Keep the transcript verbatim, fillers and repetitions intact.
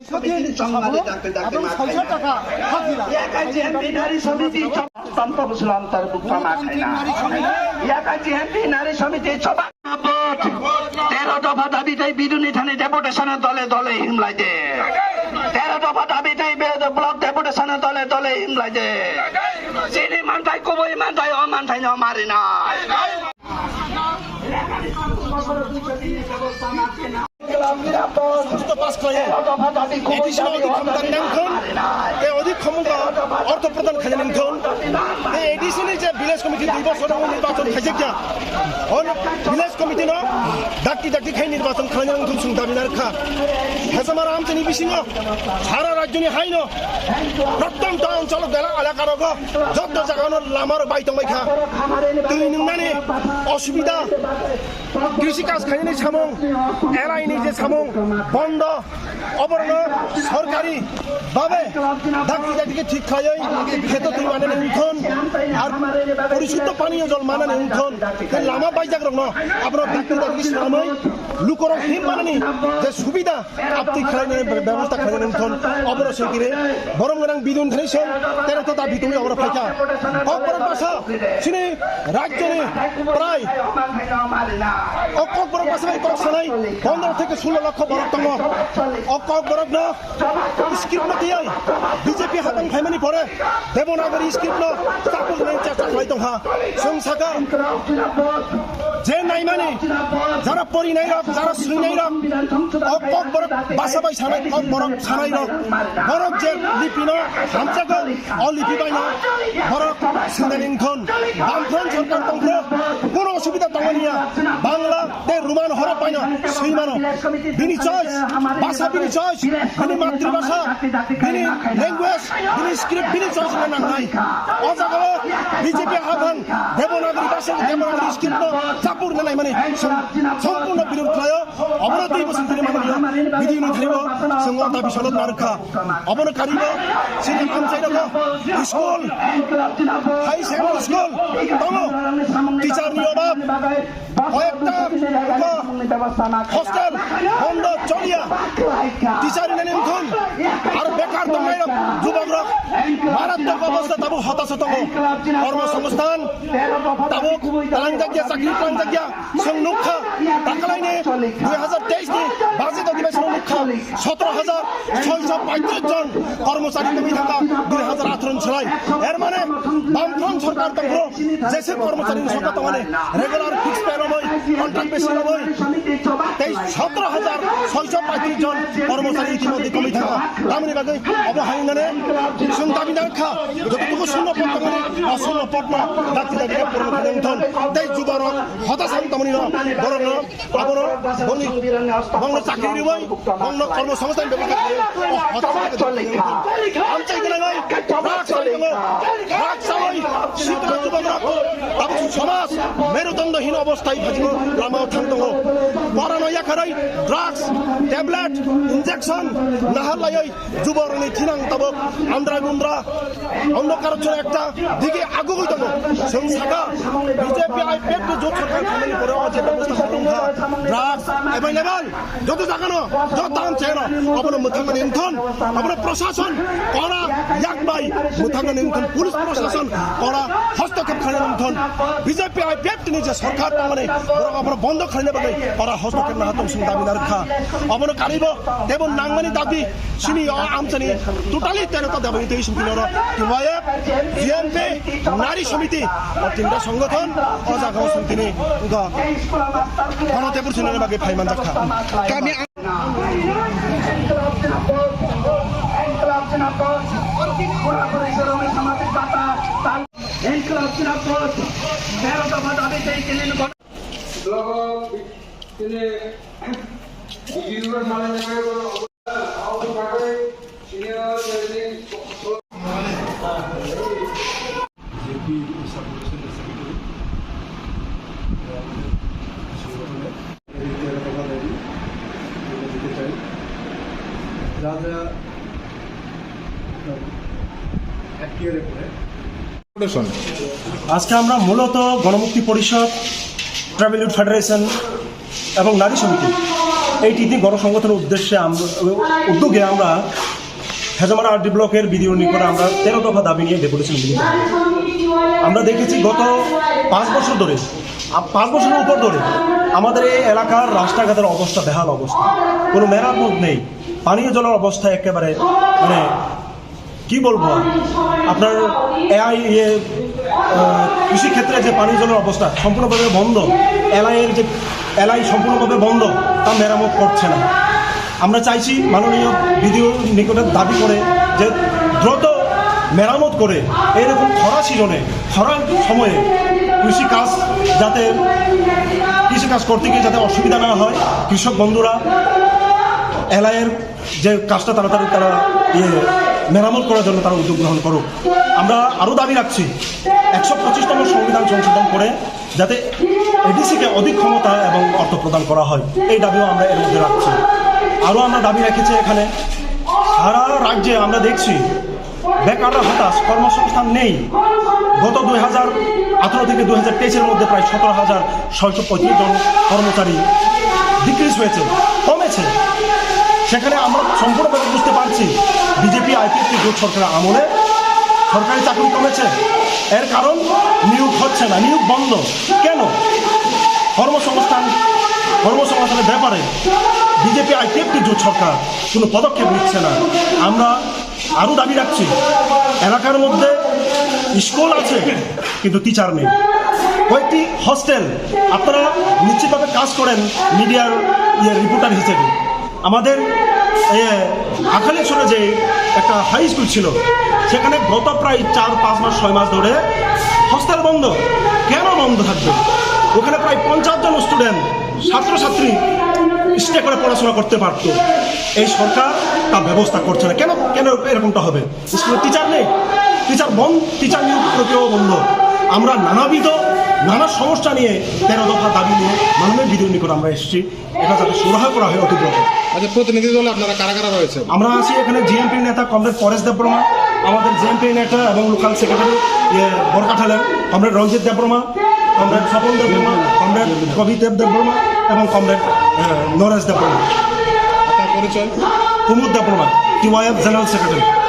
Sothin sabung, abang saiso taka hajira. Yakaji M P Nari Samiti Chobak Tanto Busulam Tarbuk Pama Khaina. Yakaji M P Nari Samiti Chobak Abot. Tero dopha dabi tei biduni thani deputation dole dole himlai de. Tero dopha dabi tei be-, block deputation dole dole himlai de. Chini manthai kubui manthai o manthai no marinai. Sanction pass khlaiya. A D C no odik khomota nang thun, tei odik khomota ortho pradhan khaina nang thun. Tei A D C ni je village committee dui bosor nang nirbachon khaijak ya. On village committee no dakti dakti khai nirbachon khlaina nang thun sung dabi narkha. Hesamara amchani bisingo sara rajyoni haino protyonto ancholo gela elaka rogo jotto jaga no lama rok bai tongbai kha. Twi nungnani osubida, krishi kaj khainani samung, L I ni je samung, bondo, oborno sorkari babe dakti dakti khe thik khlaiwi kheto twi manani wngthon, ar porishuddo paniyo jol manani wngthon, tei lama baijak rokno abono dakti dakti swnamwi lukorok him manani je subida, aptwi khlainani be-, bebosta khlainani wngthon, obono sengkiri borom gwnang bidun thani song, tero to dabi tongwi obono phaikha. Kokborok basa chini rajyoni prai, o Kokborok basa bai kok sanai pondro theke sulo lokho borok tongo. O Kokborokno script no tiyai B J P hapang phaimani pore Devanagari script no chapuk nai cha cha khlai tongkha. Chwng saka je naimani, jara porinai rok, jara swinai rok, o Kokborok basa bai sanai, Kokborok sanai rok, borok je lipi no hamjago, o lipi bai no borok swinani wngthon. Bamfront sorkar tongphuru, kono osubida tongmani ya. Bangla tei Roman horok bai no swi mano. Bini choice, basa bini choice, bini matribhasha, bini language, bini script, bini choice no nangnai. O jaga o B J P hapang Devanagari basa, Devanagari script no chapur na naimani som-, sompurno birod khlaio. Obono tei bosong tini mano. Bidi no thaibo, swngo ta bisalot narkha. Obono karibo, sini amchai rokbo, school, high secondary school, tongo, teacher ni obab, koyekta, ko, hostel, bondo, choliya, teacher ni nani wngthon, aro bekar tongnai rok, jubok rok, marattok obostha tabuk hotaso tongo, kormo songsthan, tabuk talangjak ya, chakri talangjak ya, Chwng nukha, dakhalaini dui hazar teis ni budget adhibeshon nukha, sotoro hazar soiso paitris jon kormochari tongwi thangkha dui hazar atharo ni slai. Er mane Bamfront sorkar tongphuru jese kormochari ni songkha tongmani regular fixed pay romwi, contract basis romwi tei sotoro hazar soiso paitris jon kormochari itimodhye komwi thangkha. Tamoni bagwi obo hainani chwng dabi nangkha, jototuku shunno pod tongmani, o shunno pod no dakti dakti khe puron khlai wngthon. Tei juborok Hota sam tongmani no, borok no, abono, bongni, bongno chakri riwi, bongno kormo songsthan bebostha khlaiwi, o hota sam tongmani no. Amchai gwnangwi, rak salai tongo, rak salai, sitra jubok rok, tabuk somaj, merudondo hino obosthai phajigo, lama o thang tongo. Porano yakarwi, drugs, tablet, injection, nahar laiwi, Juborokni thinang tabuk andra gundra, ondokar chwra ekta digi agugwi tongo. Chwng saka B J P I P F ni jot sorkar khaimani pore o je bebosta khatung kha, drugs available, joto jagano, joto amchaino, abono mwthangmani wngthon, abono prosason kora yak bai mwthangmani wngthon, police prosason kora hostokkhep khainani wngthon. B J P I P F ni je sorkar tongmani borok abono bondo khaina bagwi kora hostokkhep naha tong chwng dabi narwkha. Abono karibo tebo nangmani dabi. Chini o amchani totally tero ta dabai tei sumtini oro T Y F, G N P, Nari Samiti, o tinta songothon o jaga o sumtini wngkha. Bono tebur sinani bagwi phai manjakha. Kami ang- Logo tini video salai nai যা যা এফটিআর এ পড়ে। আজকে আমরা মূলত গণমুক্তি পরিষদ, tribal youth federation এবং নারী সমিতি এই তিনটি গণসংগঠনের উদ্দেশ্যে আমরা, উদ্যোগে আমরা হেজামারা আরডি ব্লকের বিডিও নিকটে আমরা তেরো দফা দাবি নিয়ে ডেপুটেশন দিই। আমরা দেখেছি গত পাঁচ বছর ধরে, আ, পাঁচ বছরের উপর ধরে আমাদের এই এলাকার রাস্তাঘাটের অবস্থা বেহাল অবস্থা, কোনো মেরামত নেই, পানীয় জলের অবস্থা একেবারে, মানে, কি বলবো আর? আপনার এআই, ইয়ে, আহ, কৃষিক্ষেত্রে যে পানীয় জলের অবস্থা সম্পূর্ণভাবে বন্ধ, এলআই এর যে, এলআই সম্পূর্ণভাবে বন্ধ, তা মেরামত করছে না। আমরা চাইছি মাননীয় বিডিও নিকটে দাবি করে যে দ্রুত মেরামত করে এইরকম খরা সিজনে, খরার সময়ে কৃষি কাজ যাতে, কৃষি কাজ করতে গিয়ে যাতে অসুবিধা না হয়, কৃষক বন্ধুরা এলআই এর যে কাজটা তাড়াতাড়ি তারা, ইয়ে, মেরামত করার জন্য তারা উদ্যোগ গ্রহণ করুক। আমরা আরও দাবি রাখছি, একশো পঁচিশতম সংবিধান সংশোধন করে যাতে এডিসিকে অধিক ক্ষমতা এবং অর্থ প্রদান করা হয়, এই দাবিও আমরা এর মধ্যে রাখছি। আরও আমরা দাবি রেখেছি এখানে, সারা রাজ্যে আমরা দেখছি বেকাররা হতাশ, কর্মসংস্থান নেই। গত দুই হাজার আঠারো থেকে দুই হাজার তেইশের মধ্যে প্রায় সতেরো হাজার ছয়শো পঁয়ত্রিশ জন কর্মচারী ডিক্রিজ হয়েছে, কমেছে। সেখানে আমরা সম্পূর্ণভাবে বুঝতে পারছি, বিজেপি আইপিএফটি জোট সরকারের আমলে সরকারি চাকরি কমেছে। এর কারণ নিয়োগ হচ্ছে না, নিয়োগ বন্ধ। কেন? কর্মসংস্থান, কর্মসংস্থানের ব্যাপারে বিজেপি আইপিএফটি জোট সরকার কোনো পদক্ষেপ নিচ্ছে না। আমরা আরও দাবি রাখছি, এলাকার মধ্যে স্কুল আছে কিন্তু টিচার নেই। কয়েকটি হোস্টেল, আপনারা নিশ্চিতভাবে কাজ করেন মিডিয়ার, ইয়ে, রিপোর্টার হিসেবে। আমাদের, এ, আখালেশ্বরে যে একটা হাই স্কুল ছিল, সেখানে গত প্রায় চার পাঁচ মাস, ছয় মাস ধরে হোস্টেল বন্ধ। কেন বন্ধ থাকবে? ওখানে প্রায় পঞ্চাশ জন স্টুডেন্ট, ছাত্রছাত্রী স্টে করে পড়াশোনা করতে পারতো। এই সরকার তা ব্যবস্থা করছে না। কেন, কেন এরকমটা হবে? স্কুলে টিচার নেই, টিচার বন্ধ, টিচার নিয়োগ প্রক্রিয়াও বন্ধ। আমরা নানাবিধ, নানা সমস্যা নিয়ে তেরো দফা দাবি নিয়ে মাননীয় বিডিও নিকট আমরা এসেছি, এটা যাতে সুরাহা করা হয় অতি দ্রুত। আচ্ছা, প্রতিনিধি দলে আপনারা কারা কারা রয়েছেন? আমরা আছি এখানে জিএমপি নেতা কমরেড পরেশ দেববর্মা, আমাদের জিএমপি নেতা এবং লোকাল সেক্রেটারি, ইয়ে, বরকাঠালের কমরেড রঞ্জিত দেববর্মা, কমরেড স্বপন দেববর্মা, কমরেড কবিদেব দেববর্মা এবং কমরেড, আহ, নরেশ দেববর্মা। আপনার পরিচয়? কুমুদ দেববর্মা, টিওয়াইএফ জেনারেল সেক্রেটারি।